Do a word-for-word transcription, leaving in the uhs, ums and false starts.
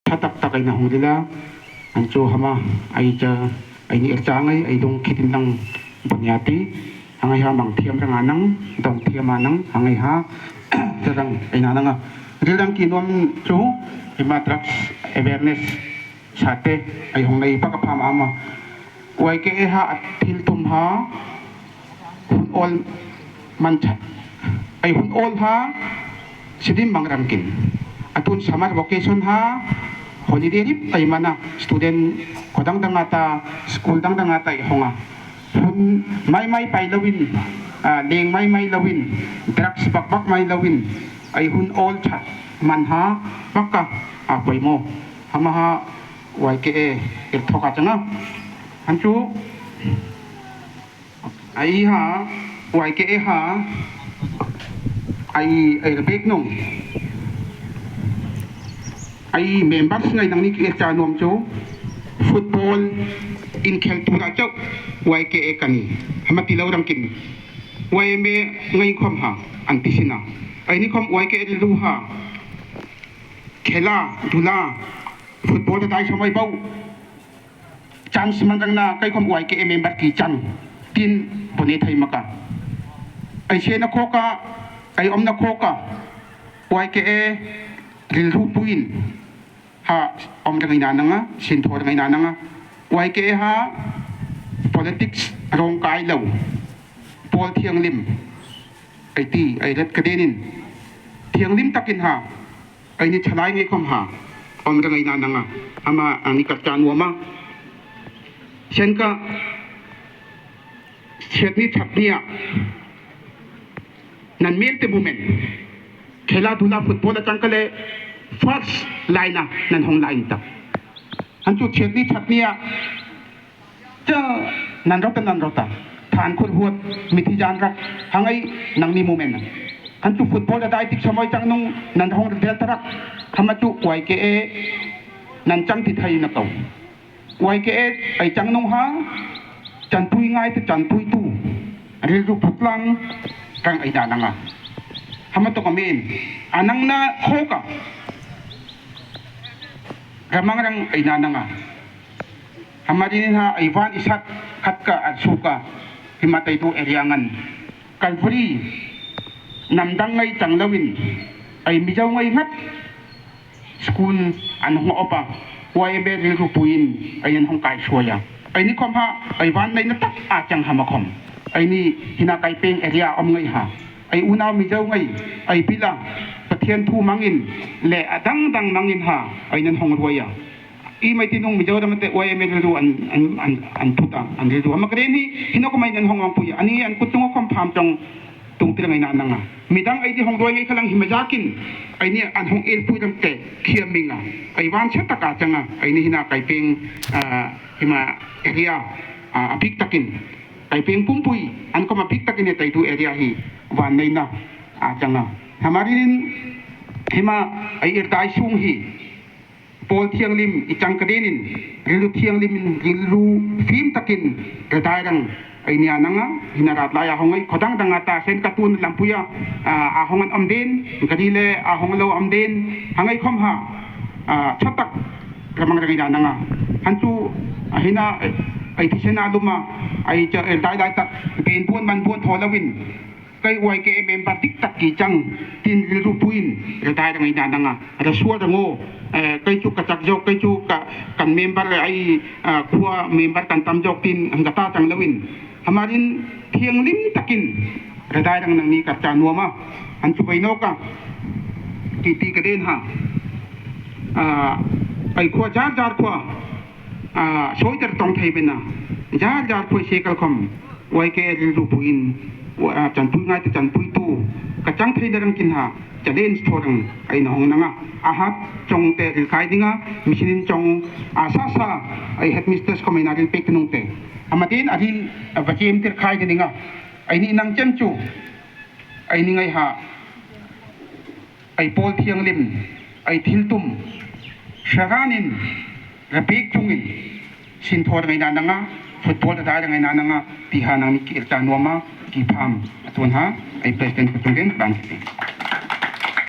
ṭha tak tak ei na hung rila, an chu hama ei cha, ei ni er chang ei, ei lung khit inlang bun ya ti, hang ei ha mang thiam rang a nang, don thiam a nang, hang ei ha, cha rang ei na nang a. Ril rang ki nuom chu, hima drugs awareness sa te, ei hung nei pak a pham am a. Y K A ha a thil tum ha, hun awl man cha, ei hun awl ha, sidim mang rang kin. A tun summer vacation ha, holiday rip ei man a, student khaw dang dang a ta, school dang dang a ta ei hung a. Hun mai mai pai lovin, a, leng mai mai lovin, drugs bak bak mai lovin, ei hun awl cha man ha, bak a, a poimaw. Hama ha, Y K A, el thok a chang a. Han chu, ei ha, Y K A ha, ei, ei bek nung. Ei members ngei nangni ki er cha nuom chu, football inkhel tura chau, Y K A ka ni. Hama ti lo rang kin. Y M A ngei khom ha, an ti sina. Ei ni khom Y K A rilru ha. Khela, dula, football ta dai samai bau. Chance man rang na, kei khom Y K A member ki chang. Tin, bone thai maka. Ei se na khoka, ei om na khoka. Y K A rilru puin. Ha, om rang ei na nang a, sin thor rang ei na nang a. Y K A ha, politics rong kai lo. Pawl thiang lim. Ei ti, ei ret ka denin. Thiang lim takin ha. Ei ni thalai ngei khom ha. Om rang ei na nang a. Hama, a ni ka cha nuom a. Sen ka, siat ni chap ni a. Nan mel te moment. Khela dula football a chang ka le first line a, nan hung line ta. Han chu siat ni chap ni a. Cha, nan rota, nan rota. Than khur huot, mithi jan rak, hang ei nangni moment a. Han chu football a dai tik samai chang nung, nan hung del ta rak. Hama chu Y K A, nan chang ti thai na kau. Y K A, ei chang nung ha, chanpui ngai te chanpui tu. Rilru phutlang, rang ei da nang a. Hama to ka men, a nang na khoka. Ramang rang ei na nang a. Hama rin ha, ei van i sat, khat ka, a suka, hima tei tu area ngan. Kalvari, nam dang ngei chang lovin, ei Mizo ngei ngat, school an hung opa, Y M A rilru puin, ei an hung kai suoya. Ei ni khom ha, ei van nei na tak a chang hama khom. Ei ni hina kai peng area om ngei ha. Ei unau Mizo ngei, ei pila, Pathian thu mangin, le a dang dang mangin ha, ei nan hung ruoya. I mai ti nung Mizoram te Y M A rilru an, an, an, an put a, an rilru. Hama kren hi, hino ko mai nan hung ang puya. Ani an kut tung khom pham chong tung tir ngai na nang a. Midang ei di hung ruoi ngei khalang hima jakin. Ei ni an hung el pui ram te, khiam ming a. Ei van se taka chang a. Ei ni hina kai peng, a, hima area, a, a bik takin. Kai peng pumpui, an koma bik takin e tei tu area hi, van nei na, a chang a. Hama rin, hima ei ir tai sung hi. Pawl thiang lim i chang ka denin, rilru thiang limin, rilru fim takin, redai rang, ei nia nang a, hina rat lai a hung ei, khaw dang dang a ta, sen ka tun lampuia, a, a hung an om den, gari le a hung lo om den, hang ei khom ha, a, tha tak, ramang rang ei na nang a. Han chu, a hina, ei thisen a lum a, ei cha, ei dai dai tak, ben buon man buon thaw lovin, Kei Y K A member dik tak ki chang, tin rilru puin, redai rang ei na nang a, ra suol rang o, eh, kei chu ka chak jok, kei chu ka, kan member ei, ah, khua member kan tam jok tin, hang ka ta chang lovin. Hama rin thiang lim takin, redai rang nangni ka cha nuom a, han chu vei nawk a, ti ti ka den ha. Ah, ei khua jar jar khua, ah, soi ter tong thei bena, jar jar khua se kal khom. Y K A rilru puin, ah, chanpui ngai te chanpui tu, ka chang thei le rang kin ha, challenge thaw rang, ei na hung nang a. A hat chong te ril kai ding a, machine chong, a sa sa, ei headmistress khom ei na ril pek nung te. Hama tin a ril, a va chem tir khai ding a. Ei ni nang chem chu, ei ni ngai ha. Ei pawl thiang lim, ei thil tum, hre ranin, ra pek chungin, sin thaw rang ei na nang a, football ta dai rang ei na nang a, ti ha nangni ki ir cha nuom a, ki pham, a chun ha, ei president ka chung den, ban ki.